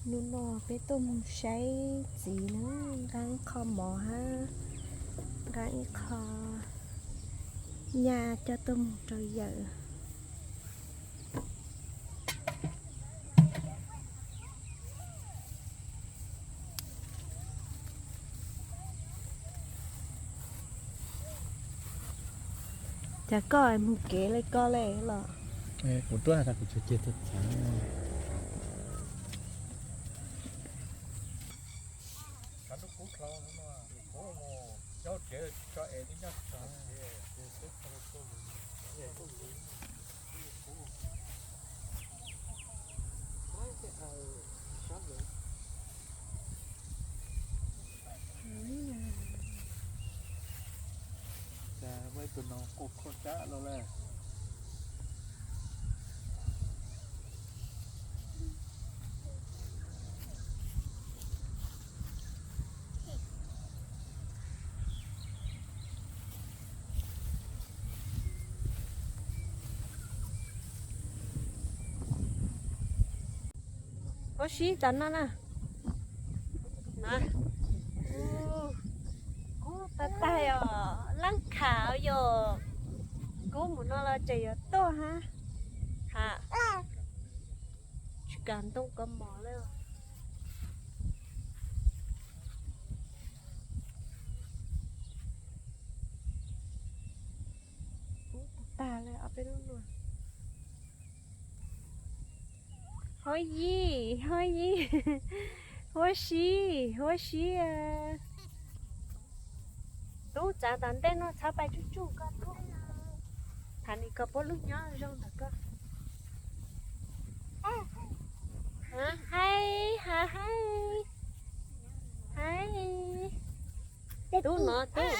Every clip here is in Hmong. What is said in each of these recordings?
Hnub no peb tuaj mus saib txiv na, nqa ib qho mov hab nqa ib qho nyaj coj tuaj mus rau yawm. Cas koj mus kev li koj li los? Kuv tuaj tas kuv tsuas cia txav txav. Cas muaj ib tug noog quaj khuaj kab lawm. Huab sib tas no na. Kub tag tag os, laab kham yog kub mus no los tseem yuav tuaj hab. Ha, tsis kam ntoo kov mov li. Kub tag tag li ob peb lub no. Huab yij, huab yij, huab sib, huab sib. Tub txav tom ntej no txhob pais tsuj tsuj koj tub. Tham nim kom puab lub nyob zoo ntawm koj. Haib, haib, haib. Tub no tub.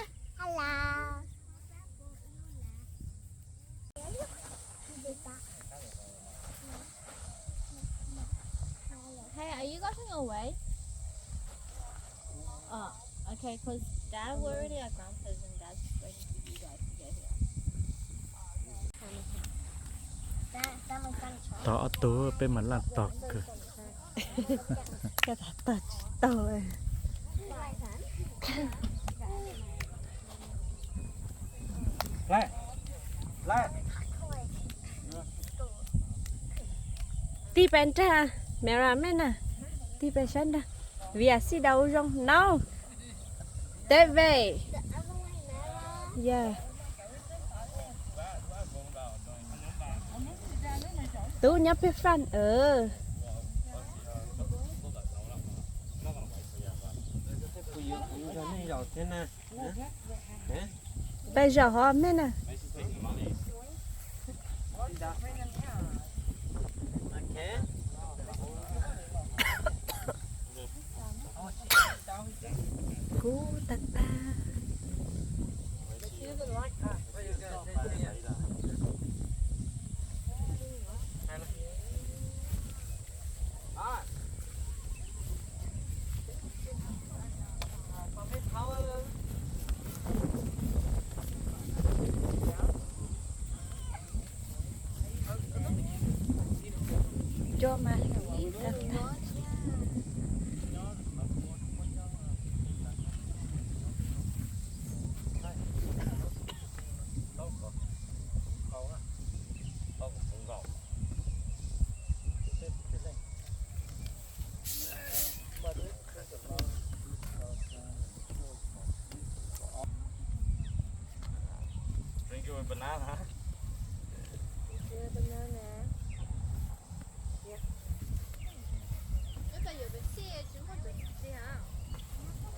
Hey, are you guys going away? Oh, okay, 'cause Dad, we're already at Grandpa's and Dad's waiting for you guys to get here. Tog ob tug peb mas laj tog kawg. Koj tas tog tsis tau. Tig pais nrag mera mej na, tig pais sab nrag, vias xij daus zoo no, teb vej. Yog tub nyob peb faj. Pais zaum hov mej na. Kub tag tag. Cua mas ib tag tag. Drink it with banana.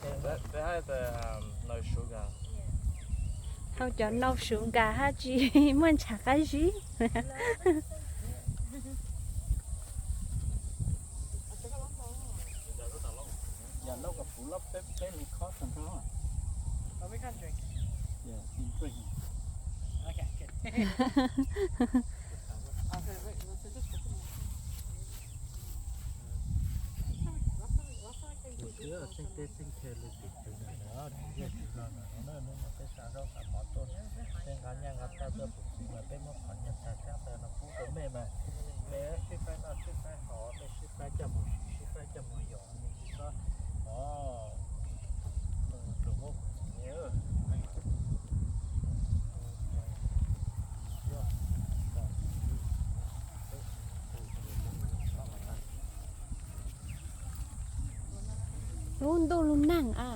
They, they have the, um, no sugar. Hau cov no sugar hab tsis muaj ntshav qab zib. Peb nqa nyaj nqa toj tuaj pum txiv mas peb muab qhov nyuag tag thiab ntawd no pub rau mej mas, mej sib faib noj sib faib haus, mej sib faib coj mus, sib faib Coj mus yos nws tsis txhob, o, tus ub, lub ntuj lub neeg a.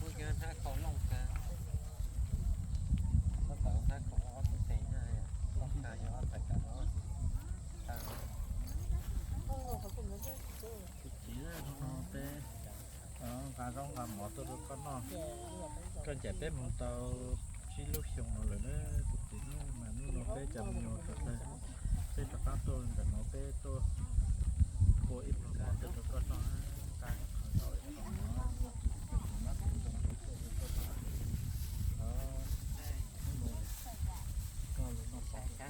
Mus yog hnab kaus looj tas, tab tom hnab kaus ob tug tes na, looj tas yog ob tag kaum ob tag. Tus txiv, hnub no peb nqa zaub nqa mov tuaj rau koj noj. Koj cawm peb mus tau tsib lub xyoo no lawm na tus txiv, mas hnub no peb cov me nyuam sawv daws, peb rov qab tuaj ntawm no peb tuaj thua ib pluag mov tuaj rau koj noj, nqa qhov zaub ib qho mov, tus txiv mab tus ntoo tuaj rau koj noj. Hnub no koj los noj pov, koj pov,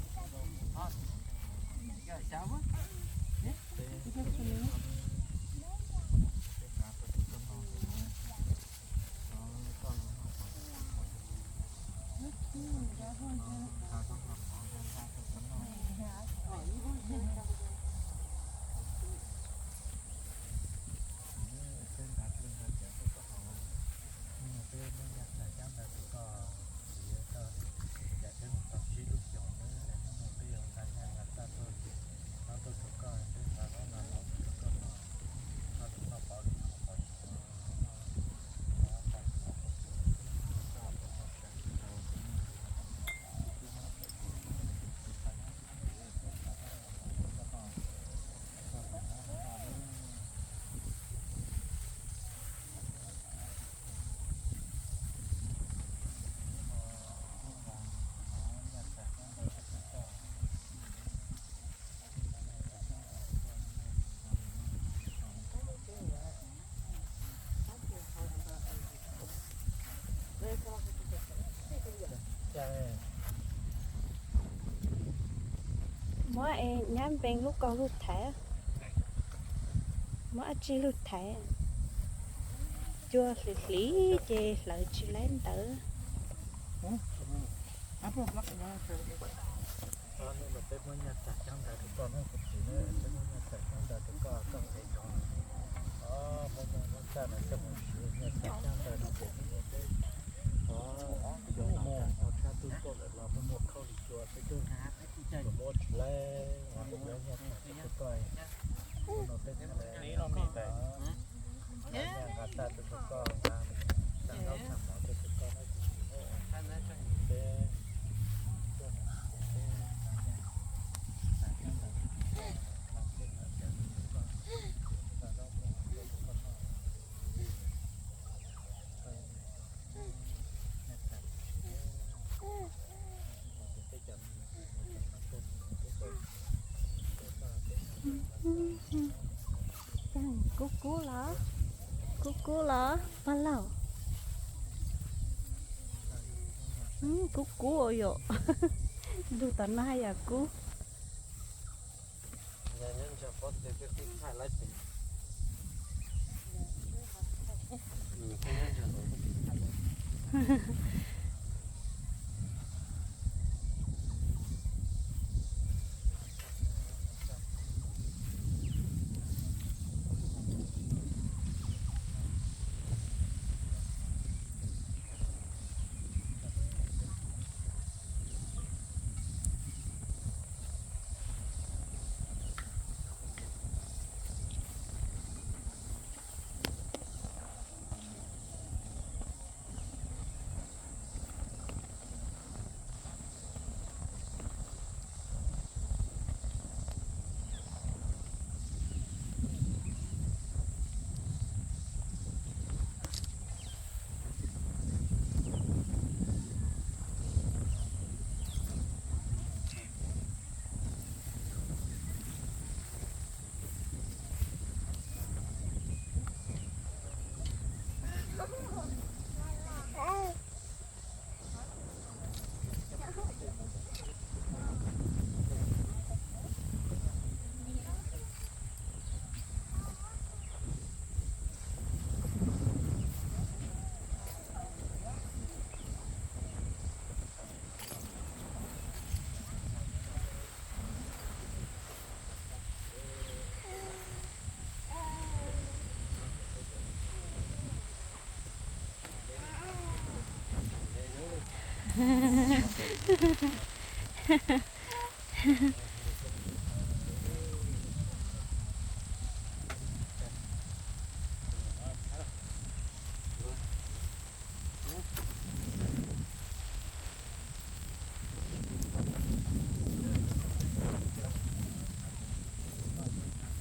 koj pov zaub, peb, peb nqa tuaj rau koj noj. Peb muab nyaj txag cab ntawd rau koj, txiv, koj cawm peb mus tau tsib lub xyoos na, hnub no peb yuav nqa nyaj nqa txag tuaj, no tuaj rau koj, peb nqa zaub nqa mov tuaj rau koj noj, koj los noj pov, koj pov Muab es nyab npees lub kaus lug thaiv, muab dab tsi lug thaiv, cua hliv hliv ces hlawv tsis laib ntawd. Hnub no peb muab nyaj txag cab ntawd rau koj na kuv txiv, peb muab nyaj txag cab ntawd rau koj, koj nqes zog. Muab nyaj muab txag no coj mus siv, nyaj txag cab ntawd no ces hnub no peb yuav los tag tau tshab twg tuaj lawm los muaj muaj khaub lig cua peb twb yuav muab tsis laib, yuav nyaj txag rau koj. Hnub no peb nqa txag rau koj, nqa txag zaub txag mov tuaj rau koj na kuv txiv, peb tuaj no peb nqa nyaj txag cab ntawd rau koj, nqa txag cab ntawd rau koj, nqa zaub nqa mov tuaj rau koj noj. Kub kub los, kub kub los pog laug. Kub kub yom. Lug tom no haj yam kub.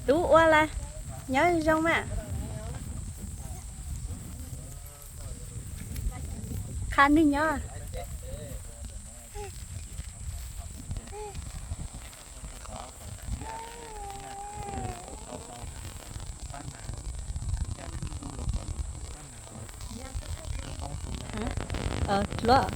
Tub ua las, nyob zoo mas. Qha nwg nyob. Hluav.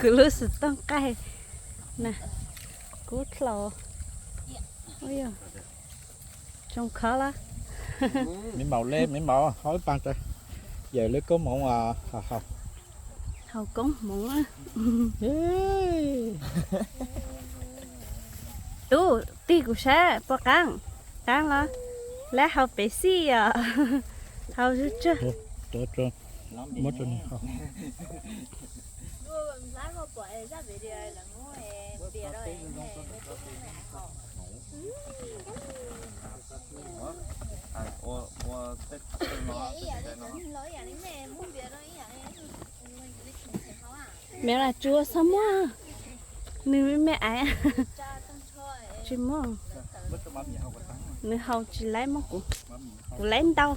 Kuv lub xov tooj qaij na, kub dlhau. Ua yog tsoo khov lawm. Me maum le, me maum haus ib paag tso, yawm lub koob hmoov haus. Haus koob hmoov. Tub, tig kuv sab puas qaab? Qaab los? Lawv haus pem xij os. Haus zuj tsug. Muab rau nws haus. Me las tsuas xav muab, nws me me aiv. Tsis muaj, nws haus tsis laib muab kuv, kuv laib ntau.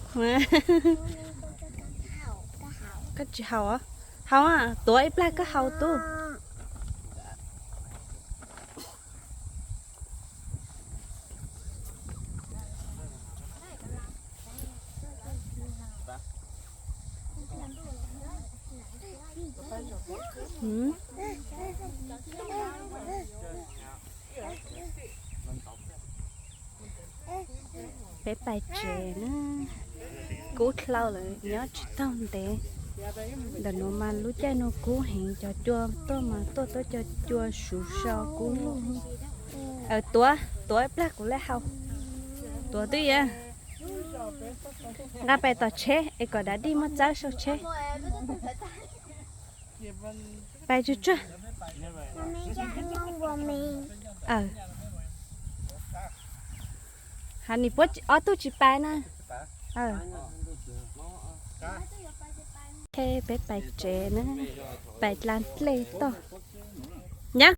Koj tsis haus os? Haus, tuav ib plag koj haus tub. Peb pais tsev na, kub dlhau lawm nyob tsis taug ntev. Ntawm nuav mas lub caij nuav kub heev, cov cua tuaj mas tuaj tuaj cov cua suv so kub lug. Tuav, tuav ib plag kuv le haus. Tuav twb yog. Nqa pais tom tsheb es kom dav dij muab txawb sau tsheb. Pais tsuag tsuag. Hais nim puab ob tug tsis pais na. Peb pais tsev na, pais dlaa dlej toj. Nyab